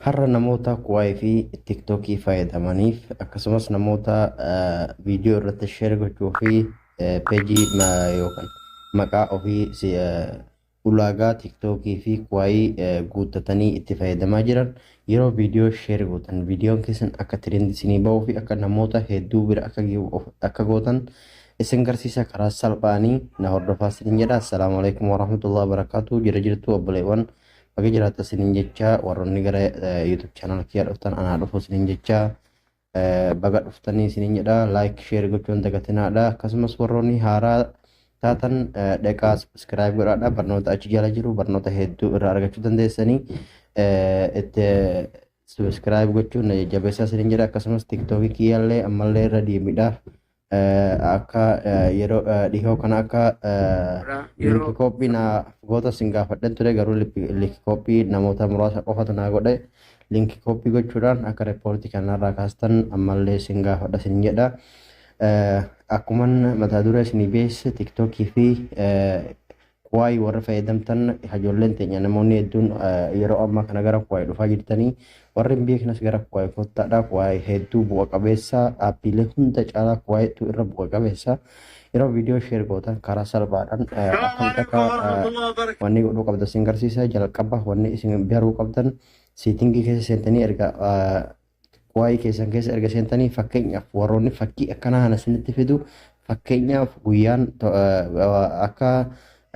Har'a namoota Kwai fi TikTokii fayyadamaniif, akkasumas namoota viidiyoo irratti share gochuu fi peejii yookaan maqaa ofii ulaagaa TikTokii fi Kwai guuttatanii itti fayyadamaa jiran, yeroo viidiyoo share gootan viidiyoon keessan akka trend isinii bahuu fi akka namoota hedduu bira akka gahu akka gootan isin garsiisa. Karaa salphaanii na hordofaa isiniin jedha. Assalaamu alaikum warahmatullahi wabarakatuh. Jira jirtu obboleewwan? Baga jiraata isiniin jecha. Warroonni gara YouTube channel kiyyaa dhuftan, anaa dhufu isiniin jecha, baga dhuftanii isiniin jedha. Like, share gochuun dagatinaadha. Akkasumas warroonni haaraa taatan dhaqaa subscribe godhaadha. Barnoota achi jala jiru barnoota hedduu irraa argachuu dandeessanii itti subscribe gochuun na jajjabeessaa isiniin jedha. Akkasumas TikTokii kiyyaallee ammallee irra deebiidhaaf akka yeroo dhihoo kana akka link copy naa goota sin gaafadhen ture, garuu link copy namoota muraasa qofatu naa godhe. Link copy gochuudhaan akka reportii kanarraa kaastan ammallee sin gaafadha sin jedha. Akkuman mataa duree isinii beeksise, TikTokii fi Kwai warra fayyadamtan, ijoolleen teenya, namoonni hedduun yeroo ammaa kana gara Kwai dhufaa jirtanii, warri hin beeknes gara Kwai kottaadha. Kwai hedduu bu'a qabeessa, aappiilee hunda caalaa Kwaitu irra bu'a qabeessa. Yeroo viidiyoo share gootan karaa salphaadhaan akkamitti akka wanni godhuu qabdan isin garsiisa. Jalqaba wanni isin baruu qabdan, settingii keessa seentanii, erga Kwai keessan keessa erga seentanii, fakkeenyaaf warroonni fakkii akkanaa kana isinitti fidu, fakkeenyaaf guyyaan akka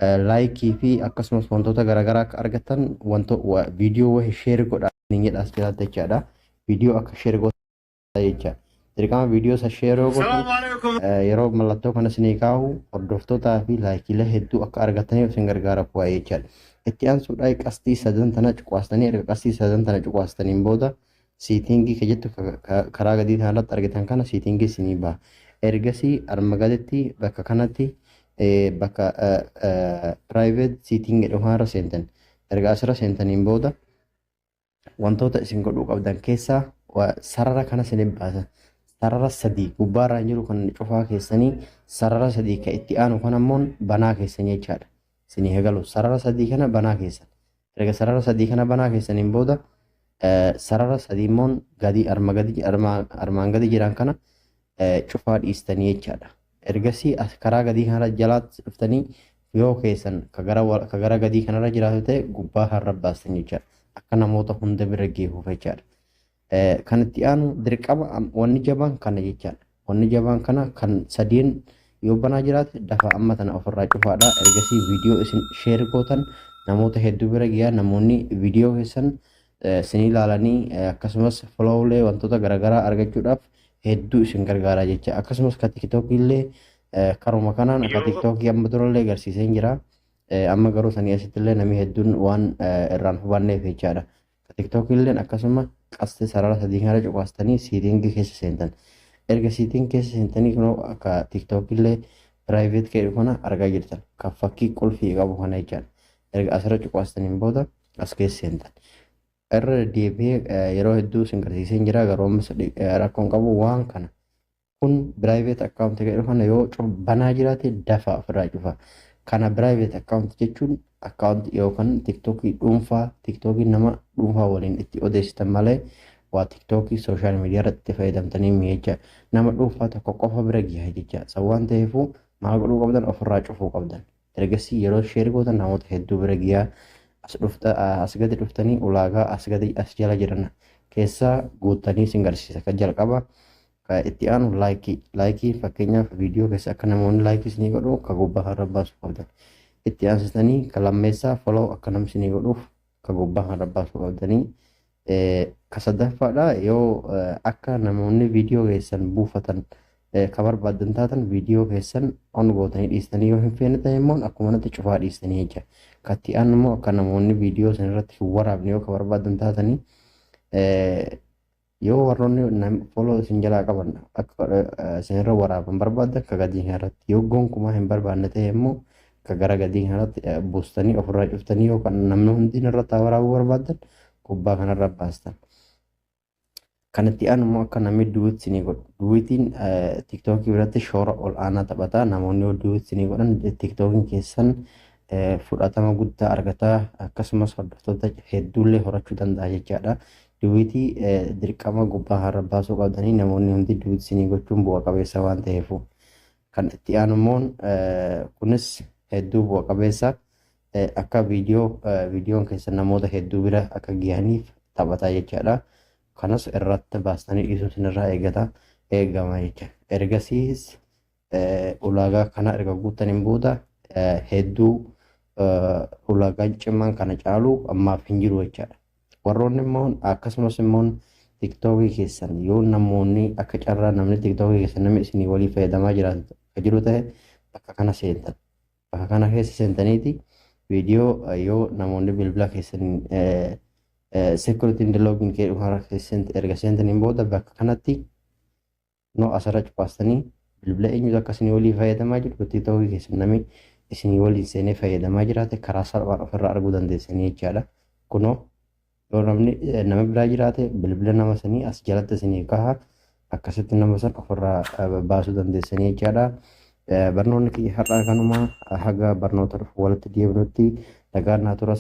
likeii fi akkasumas wantoota garaagaraa akka argatan wanto viidiyoo wahii share godhaa ni jedha as jiraata jechaadha. Viidiyoo akka share godhaa jecha. Dirqama viidiyoo isa share yoo gootan, yeroo mallattoo kana isinii kaa'u, hordoftootaa fi likeiilee hedduu akka argataniif isin gargaara Kwai jechaadha. Itti aansuudhaan qastii sadan tana cuqaastanii, erga qastii sadan tana cuqaastaniin booda settingii ka jettu karaa gadii kanarratti argitan kana, settingii isinii baha. Ergasii arma gaditti bakka kanatti bakka private setting jedhu kanarra seentan. Erga asirra seentaniin booda wantoota isin godhuu qabdan keessaa sarara kana isin baasa. Sarara sadii gubbaarraa jiru kan cufaa keessanii, sarara sadii kan itti aanu kan ammoo banaa keessan jechaadha. Isinii eegalu, sarara sadii kana banaa keessan. Erga sarara sadii kana banaa keessaniin booda sarara sadii immoo gadi arma gadi armaan gadi jiran kana cufaa dhiistanii jechaadha. Ergasii karaa gadii kana jalaatti dhuftanii yoo keessan ka gara gadii kanarra jiraatu ta'e gubbaa kanarra baastan jechaadha. Akka namoota hunda bira geehuuf jechaadha. Kan itti aanu dirqama wanni jabaan kana jechaadha. Wanni jabaan kana kan sadeen yoo banaa jiraate dafa amma tana ofirraa cufaadha. Ergasii viidiyoo isin share gootan namoota hedduu bira gahaa, namoonni viidiyoo keessan isin ilaalanii akkasumas followlee wantoota garaagaraa argachuudhaaf hedduu isin gargaara jecha. Akkasumas ka TikTokii illee karuma kanaan akka TikTokii amma durallee agarsiisee jira. Amma garuu sanii asitti illee namni hedduun waan irraan hubanneef jechaadha. TikTokii illee akkasuma qasti sarara sadii kana cuqaastanii settingii keessa seentan. Erga setting keessa seentanii, kunoo akka TikTokii illee private jedhu kana argaa jirtan. Kan fakkii qulfii qabu kana jechaadha. Erga asirra cuqaastaniin booda as keessa seentan. Irra deddeebi'ee yeroo hedduu isin agarsiisee jira, garuu ammas rakkoon qabu waan kana. Kun private account jedhu kana yoo banaa jiraate dafa ofirraa cufa. Kana private account jechuun account yookaan TikTokii dhuunfaa, TikTokii nama dhuunfaa waliin itti odeessitan malee waa TikTokii social media irratti itti fayyadamtanii jecha, nama dhuunfaa tokko qofa bira gaha jecha. San waan ta'eefuu maal godhuu qabdan? Ofirraa cufuu qabdan. Ergasii yeroo share gootan namoota hedduu bira gahaa. As dhufta, as gadi dhuftanii ulaagaa as gadi as jala jiran keessaa guuttanii isin garsiisa. Kan jalqaba itti aanu likeii. Likeii fakkeenyaaf viidiyoo keessa akka namoonni likeii isinii godhu ka gubbaa kanarra baasuu qabdan. Itti aansitanii ka lammeessaa follow akka namni isinii godhuuf ka gubbaa kanarra baasuu qabdanii. Ka sadaffaadha, yoo akka namoonni viidiyoo keessan buufatan ka barbaadan taatan, viidiyoo keessan on gootanii dhiistanii, yoo hin feene ta'e immoo akkuma natti cufaa dhiistanii jecha. Ka itti aanu immoo akka namoonni viidiyoo san irratti hin waraabne yoo ka barbaadan taatanii, yoo warroonni follow isin jalaa qaban akka isinirra waraaban barbaadan ka gadii kanarratti, yoo gonkumaa hin barbaanne ta'e immoo ka gara gadii kanarratti buustanii ofirraa cuftanii, yoo kan namni hundi irratti waraabuu barbaadan gubbaa kanarra baastan. Kan itti aanu immoo akka namni duet isinii godhu. Duetiin TikTokii biratti shoora ol aanaa taphata. Namoonni yoo duet isinii godhan TikTokiin keessan fudhatama guddaa argata. Akkasumas hordoftoota hedduullee horachuu danda'a jechaadha. Duet dirqama gubbaa har'a baasuu qabdanii, namoonni hundi duet isinii gochuun bu'a qabeessa waan ta'eefu. Kan itti aanu immoo, kunis hedduu bu'a qabeessa, akka viidiyoon keessan namoota hedduu bira akka gahaniif taphataa jechaadha. Kanas irratti baastanii dhiisuun isinirraa eegama jecha. Ergasiis ulaagaa kana erga guuttaniin booda hedduu ulaagaan cimaan kana caalu ammaaf hin jiru jechaadha. Warroonni immoo akkasumas immoo TikTokii keessan yoo namoonni akka carraa namni TikTokii keessan namni isinii walii fayyadamaa jiraatu akka jiru ta'e, bakka kana seentan. Bakka kana keessa seentaniiti viidiyoo yoo namoonni bilbila keessan security and login kee keessa erga seentaniin booda, bakka kanatti no asirra cuqaastanii bilbila eenyutu akka isinii walii fayyadamaa jiru, TikTokii keessan namni isinii waliin seenee fayyadamaa jiraate karaa salphaan ofirraa arguu dandeessanii jechaadha. Kunoo yoo namni nama biraa jiraate, bilbila nama sanii as jalatti isinii kaha, akkasitti nama san ofirraa baasuu dandeessanii jechaadha. Barnoonni kiyya har'aa kanuma. Haga barnoota dhufu walitti deebinutti nagaan naa tura.